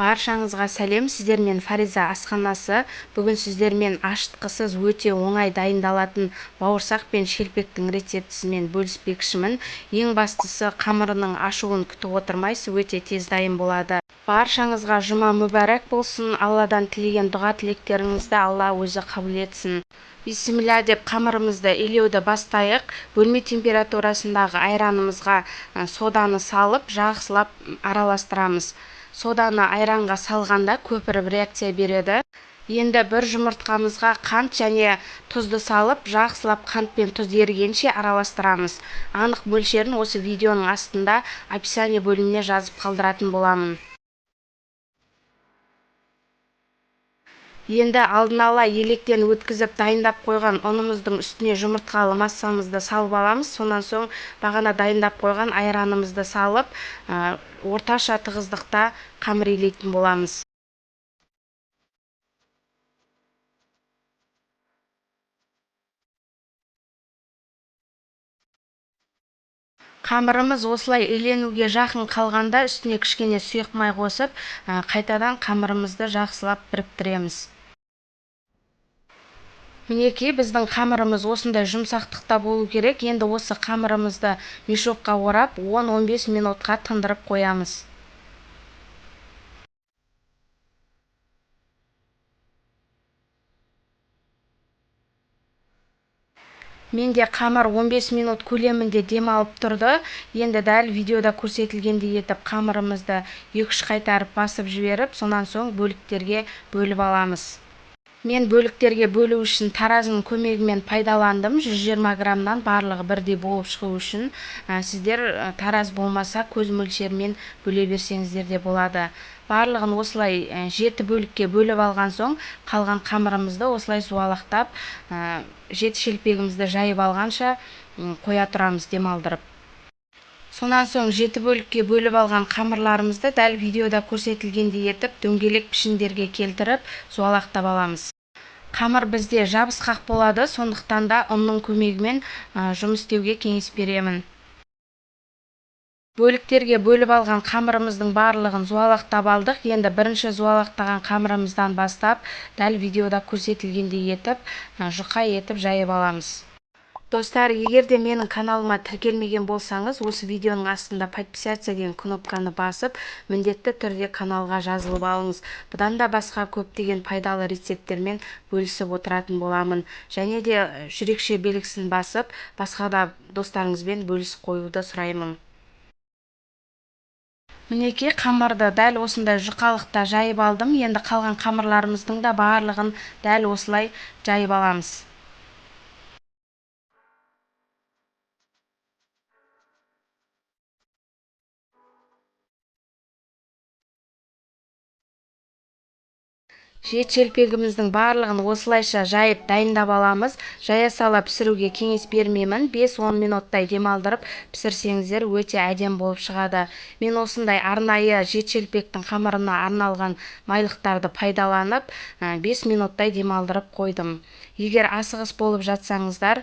Баршаңызға сәлем, сіздермен Фариза асханасы. Бүгін сіздермен ашытқысыз өте оңай дайындалатын бауырсақ пен шелпектің рецептісімен бөліспекшімін. Ең бастысы, қамырының ашуын күтіп отырмайсыз, өте тез дайын болады. Баршаңызға жұма мүбәрәк болсын. Алладан тілеген дұға тілектеріңізді Алла өзі қабыл етсін. Бисмилля деп қамырымызды илеуді бастайық. Бөлме температурасындағы айранымызға соданы салып, жақсылап араластырамыз. Соданы айранға салғанда көпіріп реакция береді. Енді бір жұмыртқамызға қант және тұзды салып, жақсылап қант пен тұз ерігенше араластырамыз. Анық мөлшерін осы видеоның астында описание бөліміне жазып қалдыратын боламын. Енді алдын ала електен өткізіп дайындап қойған ұнымыздың үстіне жұмыртқалы массамызды салып аламыз. Сонан соң бағана дайындап қойған айранымызды салып, орташа тығыздықта қамыр илейтін боламыз. Қамырымыз осылай иленуге жақын қалғанда үстіне кішкене сұйық май қосып, қайтадан қамырымызды жақсылап біріктіреміз. Мінекей, біздің қамырымыз осындай жұмсақтықта болу керек. Енді осы қамырымызды мешокқа орап, 10-15 минутқа тындырып қоямыз. Менде қамыр 15 минут көлемінде демалып тұрды. Енді дәл видеода көрсетілгендей етіп қамырымызды 2-3 қайтарып басып жіберіп, сонан соң бөліктерге бөліп аламыз. Мен бөліктерге бөлу үшін таразының көмегімен пайдаландым. 120 граммнан барлығы бірдей болып шығу үшін, сіздер тараз болмаса көз мөлшерімен бөле берсеңіздер де болады. Барлығын осылай 7 бөлікке бөліп алған соң, қалған қамырымызды осылай зуалақтап, 7 шелпегімізді жайып алғанша, қоя тұрамыз демалдырып. Сонан соң 7 бөлікке бөліп алған қамырларымызды дәл видеода көрсетілгендей етіп дөңгелек пішіндерге келтіріп зуалақтап аламыз. Қамыр бізде жабысқақ болады, сондықтан да ұнның көмегімен жұмыс істеуге кеңес беремін. Бөліктерге бөліп алған қамырымыздың барлығын зуалақтап алдық. Енді бірінші зуалақтаған қамырымыздан бастап, дәл видеода көрсетілгендей етіп, жұқа етіп жайып аламыз. Достар, егер де менің каналыма тіркелмеген болсаңыз, осы видеоның астында подписаться деген кнопканы басып, міндетті түрде каналға жазылып алыңыз. Бұдан да басқа көптеген пайдалы рецепттермен бөлісіп отыратын боламын. Және де жүрекше белгісін басып, басқа да достарыңызбен бөлісіп қоюды сұраймын. Мінекей, қамырды дәл осындай жұқалықта жайып алдым. Енді қалған қамырларымыздың да барлығын дәл осылай жайып аламыз. Жет шелпегіміздің барлығын осылайша жайып дайындап аламыз. Жая сала пісіруге кеңес бермеймін. 5-10 минуттай демалдырып пісірсеңіздер өте әдем болып шығады. Мен осындай арнайы жет шелпектің қамырына арналған майлықтарды пайдаланып, 5 минуттай демалдырып қойдым. Егер асығыс болып жатсаңыздар,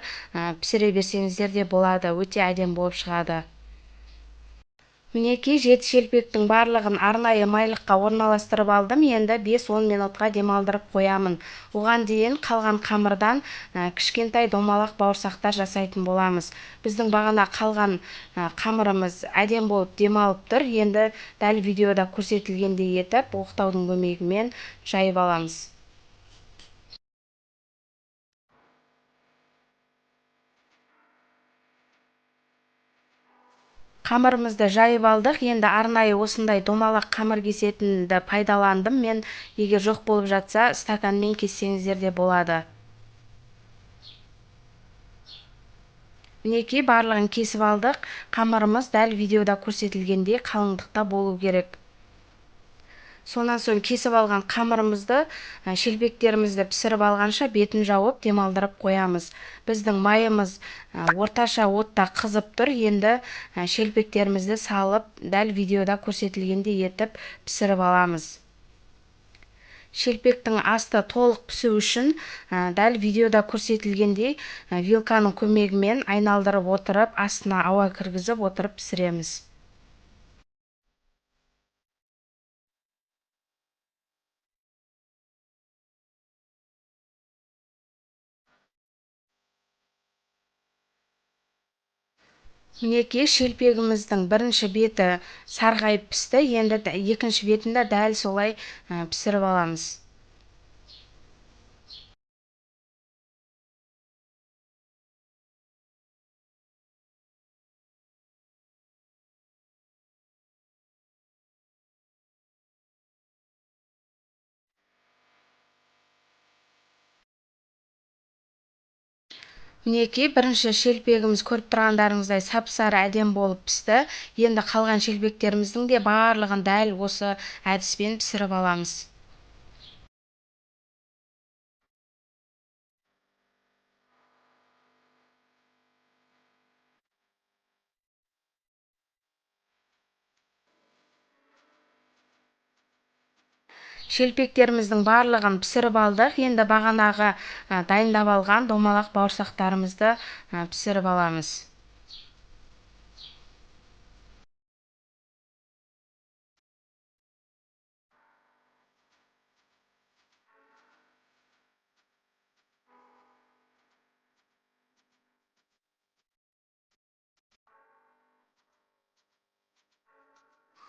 пісіре берсеңіздер де болады, өте әдем болып шығады. Мінекей, жеті шелпектің барлығын арнайы майлыққа орналастырып алдым. Енді 5-10 минутқа демалдырып қоямын. Оған дейін қалған қамырдан кішкентай домалақ бауырсақтар жасайтын боламыз. Біздің бағана қалған қамырымыз әдем болып демалып тұр. Енді дәл видеода көрсетілгендей етіп оқтаудың көмегімен жайып аламыз. Қамырымызды жайып алдық. Енді арнайы осындай домалақ қамыр кесетінді пайдаландым. Мен егер жоқ болып жатса, стаканмен кессеңіздер де болады. Мінекей, барлығын кесіп алдық. Қамырымыз дәл видеода көрсетілгендей қалыңдықта болу керек. Сонан соң кесіп алған қамырымызды, шелпектерімізді пісіріп алғанша бетін жауып демалдырып қоямыз. Біздің майымыз орташа отта қызып тұр. Енді шелпектерімізді салып, дәл видеода көрсетілгендей етіп пісіріп аламыз. Шелпектің асты толық пісу үшін, дәл видеода көрсетілгендей, вилканың көмегімен айналдырып отырып, астына ауа кіргізіп отырып пісіреміз. Мінекей, шелпегіміздің бірінші беті сарғайып пісті. Енді екінші бетін де дәл солай пісіріп аламыз. Мінекей, бірінші шелпегіміз көріп тұрғандарыңыздай сап-сары әдемі болып пісті. Енді қалған шелпектеріміздің де барлығын дәл осы әдіспен пісіріп аламыз. Шелпектеріміздің барлығын пісіріп алдық. Енді бағанағы дайындап алған домалақ бауырсақтарымызды пісіріп аламыз.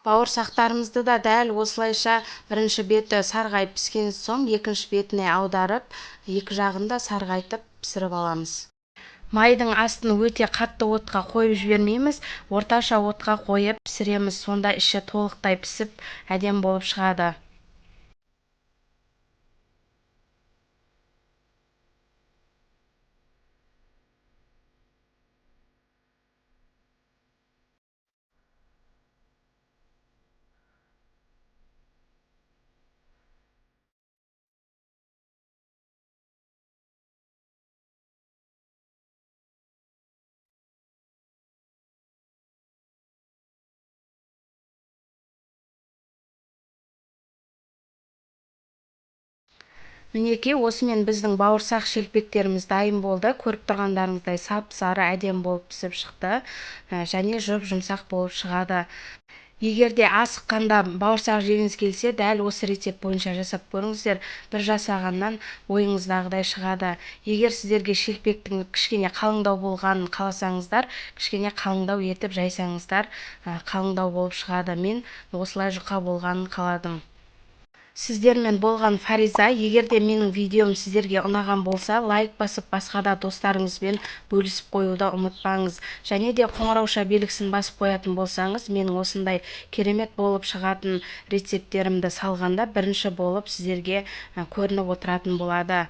Бауырсақтарымызды да дәл осылайша бірінші беті сарғайып піскен соң екінші бетіне аударып, екі жағын да сарғайтып пісіріп аламыз. Майдың астын өте қатты отқа қойып жібермейміз, орташа отқа қойып пісіреміз, сонда іші толықтай пісіп, әдемі болып шығады. Мінекей, осымен біздің бауырсақ шелпектеріміз дайын болды. Көріп тұрғандарыңыздай сап-сары әдемі болып пісіп шықты, және жұп-жұмсақ болып шығады. Егер де асыққанда бауырсақ жегіңіз келсе, дәл осы рецепт бойынша жасап көріңіздер. Бір жасағаннан ойыңыздағыдай шығады. Егер сіздерге шелпектің кішкене қалыңдау болғанын қаласаңыздар, кішкене қалыңдау етіп жайсаңыздар, қалыңдау болып шығады. Мен осылай жұқа болғанын қаладым. Сіздермен болған Фариза. Егер де менің видеом сіздерге ұнаған болса, лайк басып, басқа да достарыңызбен бөлісіп қоюды ұмытпаңыз. Және де қоңырауша белгісін басып қоятын болсаңыз, менің осындай керемет болып шығатын рецепттерімді салғанда бірінші болып сіздерге көрініп отыратын болады.